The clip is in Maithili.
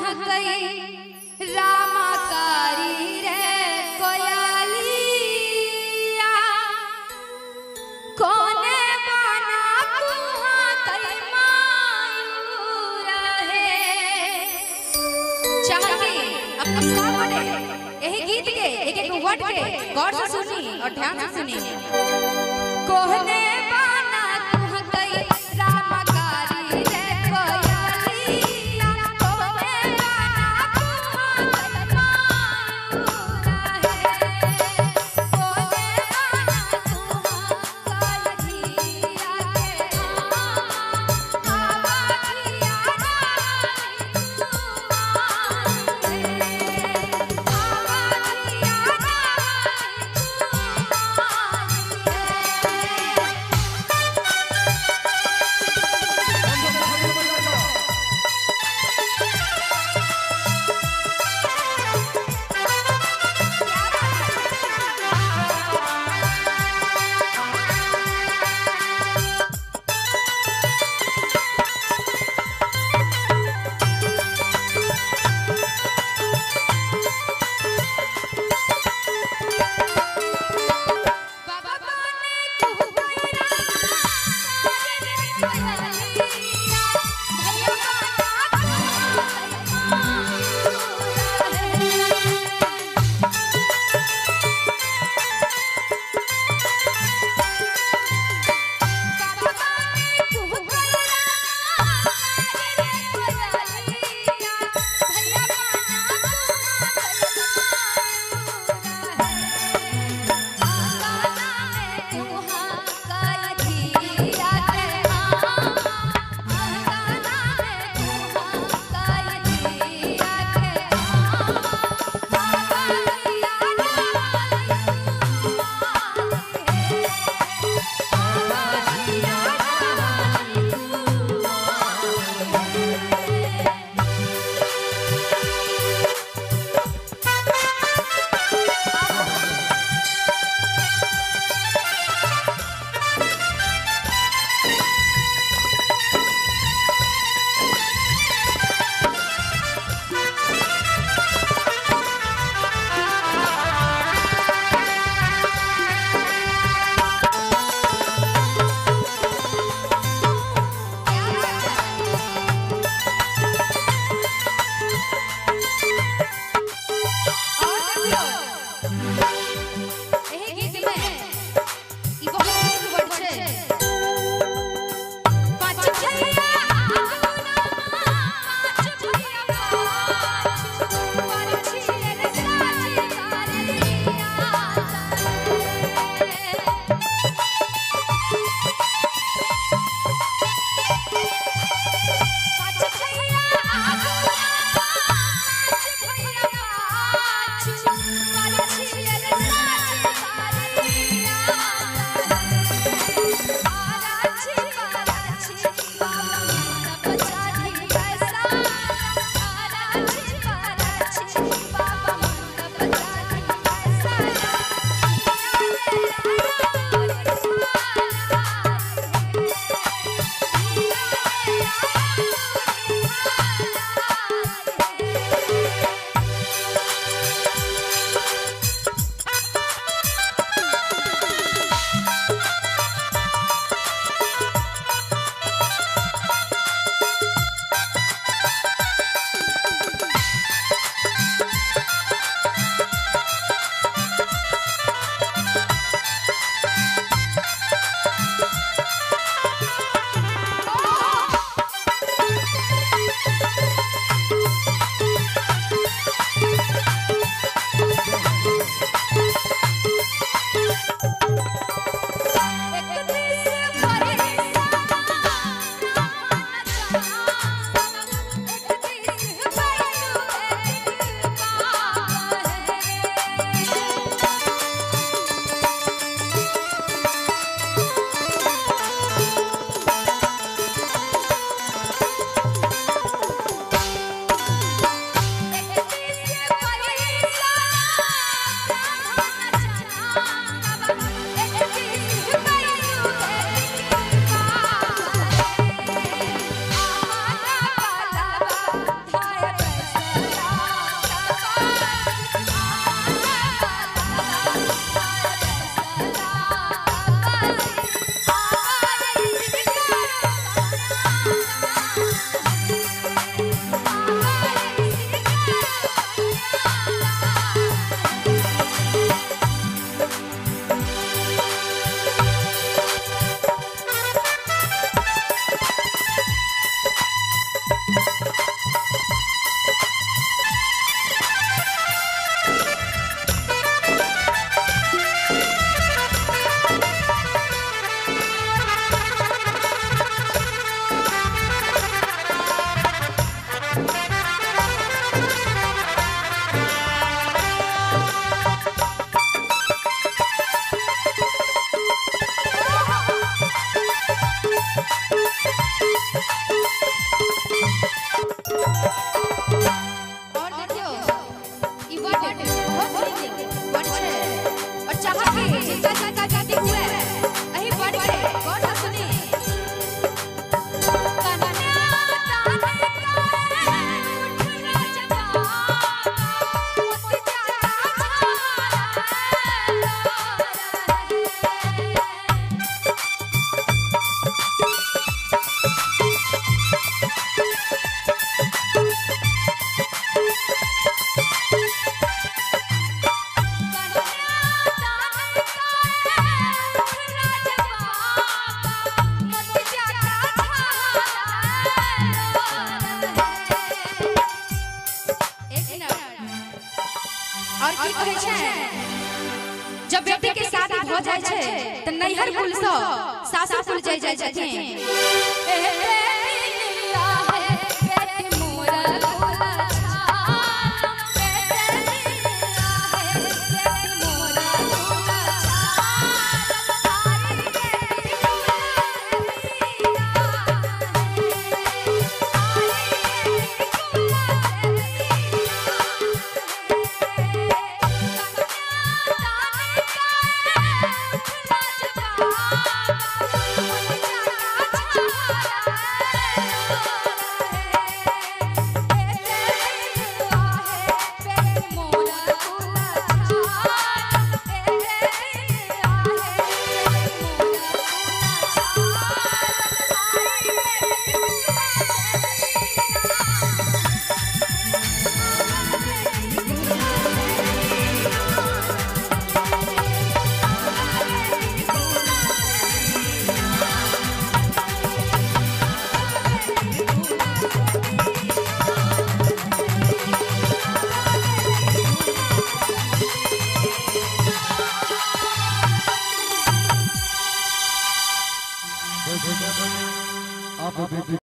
कुहकई रामा कारी रे कोयलिया कोने बाना कुहकई मायूर है। चाहे अपना साथ बने यही गीत के एक एक वर्ड के गौर से सुनी और ध्यान से सुनी। कोने बाना कुहकई रामा कारी रे कोयलिया कोने बाना कुहकई मायूर है। कोने बाना कुहकई धिया के आवा धिया बाबा ने कुहकई रे कोयलिया भैया बाना कुहकई मायूर है। बाबा ने कुहकई रे कोयलिया भैया बाना कुहकई मायूर है। आगाना में कुहकई धिया के आगाना में कुहकई धिया के आवा धिया आवा धिया। और की कहै छै, जब बेटी के शादी भ जाय छै त नैहर कुल सँ सासुर कुल जाय जाय छथिन। आप बेटी।